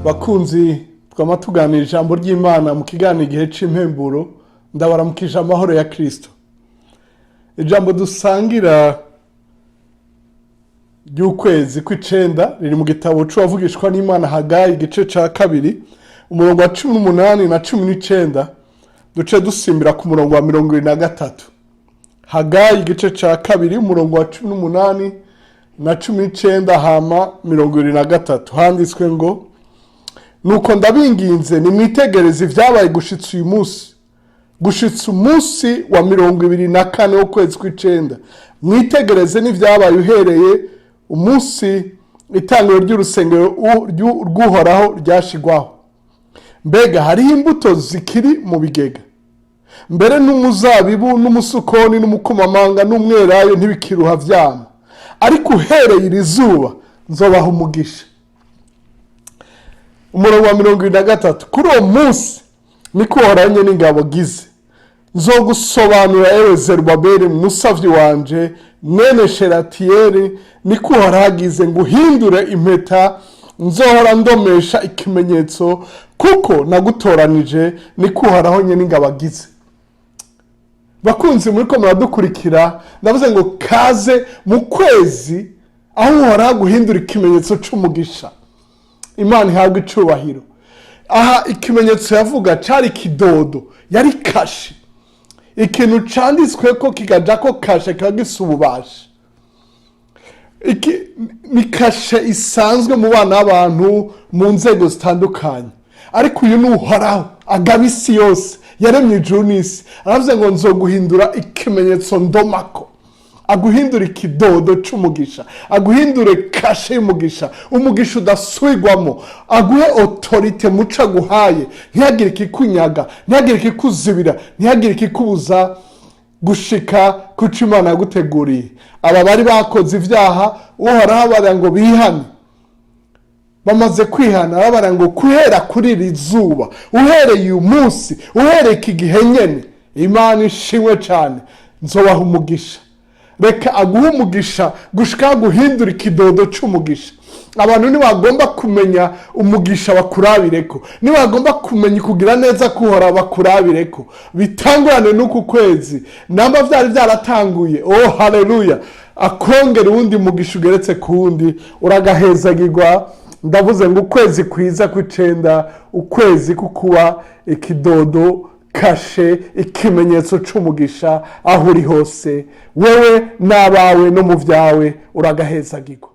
Bakunzi twama tuganira ijambo ry'Imana mu kiganiro Igihe c'Impemburo, ndabaramukije amahoro ya Kristo. Ijambo dusangira ry'ukwezi kw'icenda riri mu gitabo c'uwavugishwa n'Imana Hagayi, igice ca kabiri, umurongo wa 18 na 19, duce dusimbira ku murongo wa 23. Hagayi igice ca kabiri, umurongo wa 18 na 19, hama 23. Handitswe ngo: "Nuko ndabinginze, nimwitegereze ibyabaye gushitsa uyu munsi, gushitsa umunsi wa 24 w'ukwezi kw'icenda. Mwitegereze n'ibyabaye uhereye umunsi itangiro ry'urusengero rw'Uhoraho ryashigwaho. Mbega hariho imbuto zikiri mu bigega? Mbere n'umuzabibu n'umusukoni n'umukomamanga n'umwelayo ntibikiruha vyama. Ariko uhereye iri zuba nzobaha umugisha." Umurongo wa 23: "Kuri uwo munsi, niko Uhoraho n'ingabo agize, nzogusobanura, ewe Zerubabeli musavyi wanje, mwene Sheratiyeli, niko Uhoraho agize, ngo uhindure impeta nzohora ndomesha ikimenyetso, kuko nagutoranije, niko Uhoraho nyene ingabo agize." Bakunzi muriko muradukurikira, ndavuze ngo kaze mu kwezi aho Uhoraho guhindura ikimenyetso c'umugisha. Imana ihabwa icubahiro. Aha ikimenyetso yavuga cari ikidodo, yari kashe. Ikintu canditswe ko kikajako kashe kiba gifise ububasha. Iki ni kashe isanzwe mu bana b'abantu mu nzego zitandukanye, ariko uyu ni Uhoraho agaba isi yose, yaremye ijuru n'isi. Aravuze ngo: "Nzoguhindura ikimenyetso ndomako." Aguhindura ikidodo c'umugisha, aguhindure kashe y'umugisha, umugisha udasubirwamo, aguhe autorité muco aguhaye. Ntihagire ikikunyaga, ntihagire ikikuzibira, ntihagire ikikubuza gushika kuco Imana yaguteguriye. Aba bari bakoze ibyaha, Uhoraho abarira ngo bihane. Bamaze kwihana, arabara ngo: "Guhera kuri iri zuba, uhereye uyu munsi, uhereye iki gihe nyene," Imana ishimwe cyane, "nzobaha umugisha." Reka aguhe umugisha gushika guhindura ikidodo c'umugisha. Abantu ntibagomba kumenya umugisha bakurabireko, ntibagomba kumenya kugira neza kuhora bakurabireko. Bitangurane n'uku kwezi, namba byari byaratanguye. Oh haleluya! Akongera uwundi mugisha ugeretse ku wundi. Uragahezagirwa. Ndavuze ngo ukwezi kwiza kw'icenda, ukwezi kukuba ikidodo, kashe, ikimenyetso c'umugisha aho uri hose, wewe n'abawe no mu byawe. Uragahezagirwa.